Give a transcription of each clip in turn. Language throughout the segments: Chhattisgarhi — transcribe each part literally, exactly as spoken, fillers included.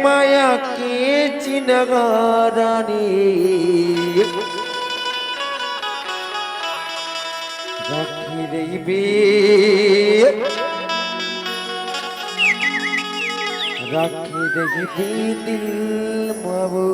माया के चिनगारानी राखी रहिबे, राखी रहिबे दिल मा वो।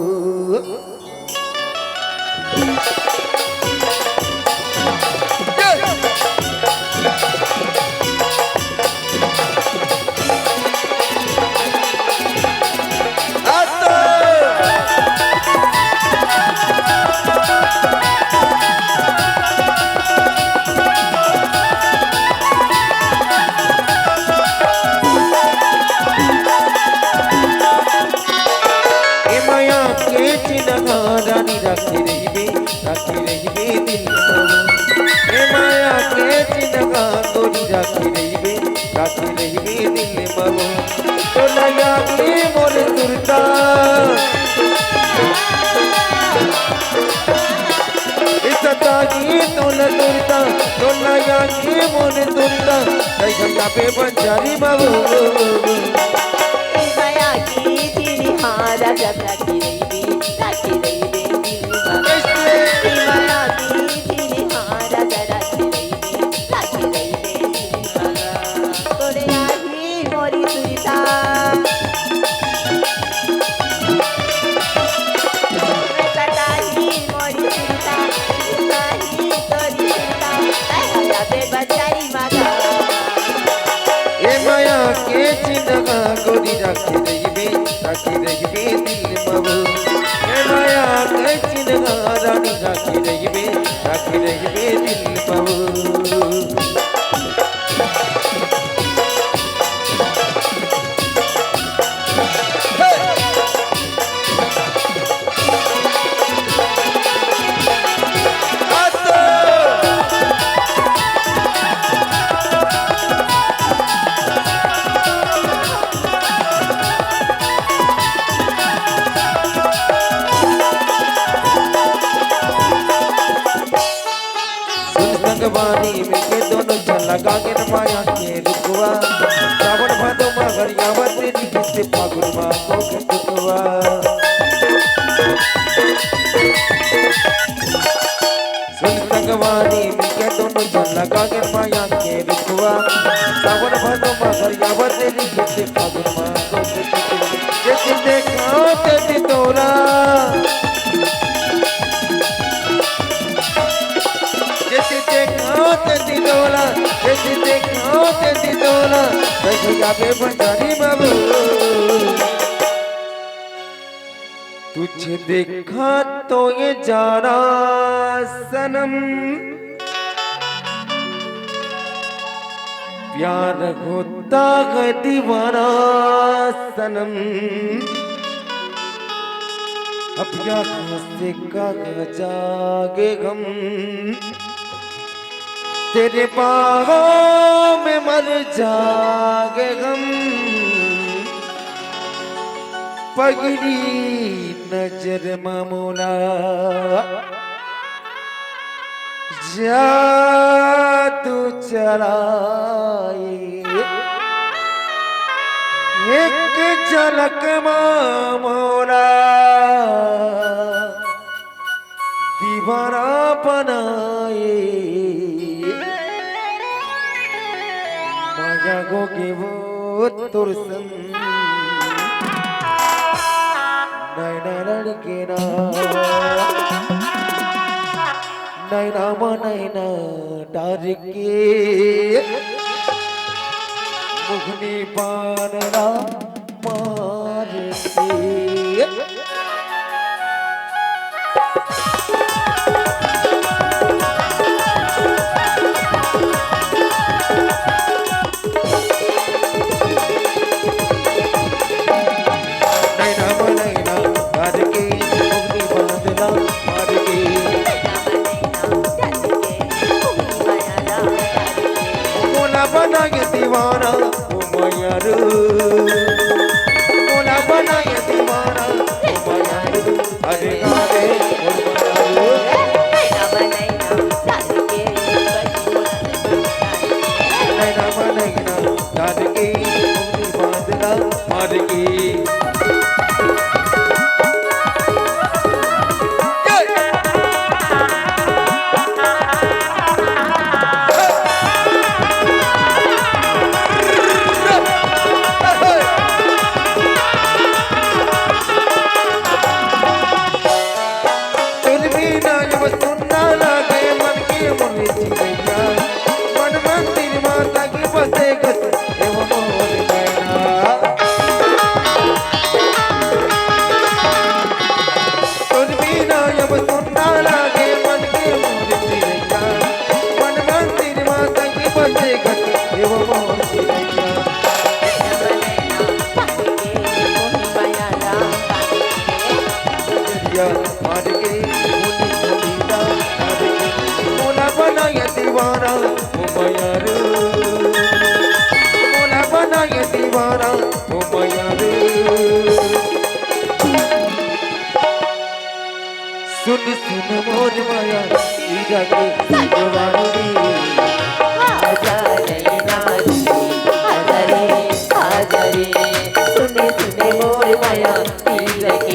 ए माया के चिन्हा रानी राखे रहिबे, राखे रहिबे दिल मा वो। ए माया के चिन्हा गोरी राखे रहिबे, राखे रहिबे दिल मा वो। तोला याद रे मोर सुरता, ए सताही तोला सुरता, तोला याद रे मोर सुरता, तै घंटा पे बंजारी मा वो। ए माया के चिन्हा राजा राखे रहिबे, राखे रहिबे दिल मा। ए माया के चिन्हा राजा राखे रहिबे, राखे रहिबे दिल मा। तोरे आही मोरी सुरता। सताही मोरी सुरता, सताही तोरी सुरता, तै हया बे बचाई मागा। ए माया के चिन्हा गोरी राखे रहिबे, राखे रहिबे दिल मा वो। ए माया के चिन्हा रानी राखे रहिबे, राखे रहिबे दिल मा वो। सुन संगवारी मिलके दोनों झन लगागे न माया के रुखवा। सावन भादो मा गरियावत तेरी किसे फागुन मा को के रुखवा। सुन संगवारी मिलके दोनों झन लगागे न माया के रुखवा। सावन भादो मा गरियावत तेरी किसे फागुन मा को के रुखवा। जैसे देखा तेरी तोरा जैसे देखा तेरी डोला, जैसे देखा तेरी डोला, बैठ जाबे बंजारी बाबू। तुझे देखा तो ये जाना सनम, प्यार होता है दीवाना सनम। अब यहाँ से कहाँ जागे हम, तेरे बाहों में मर जागे हम। पगली नजर मा मोला जादू चलाए, एक झलक मा मोला दीवाना बनाए। माया गो के वो तोर संग नैना लड़के ना, नैना मा नैना डार के, मुखनी बान ला मार के। नैना मा नैना डार के, मुखनी बान ला मार के। मोला बनाए दीवाना, ओ माया रे। मोला बनाए दीवाना। मार के मुनि कविता मार के मोला बनाया दीवाना, ओ मया रे। मोला बनाया दीवाना, ओ मया रे। सुन सुन मोर मया, हीरा के सिलवारी। आजा रे नाची, आजा रे, आजा रे। सुन सुन मोर मया, हीरा के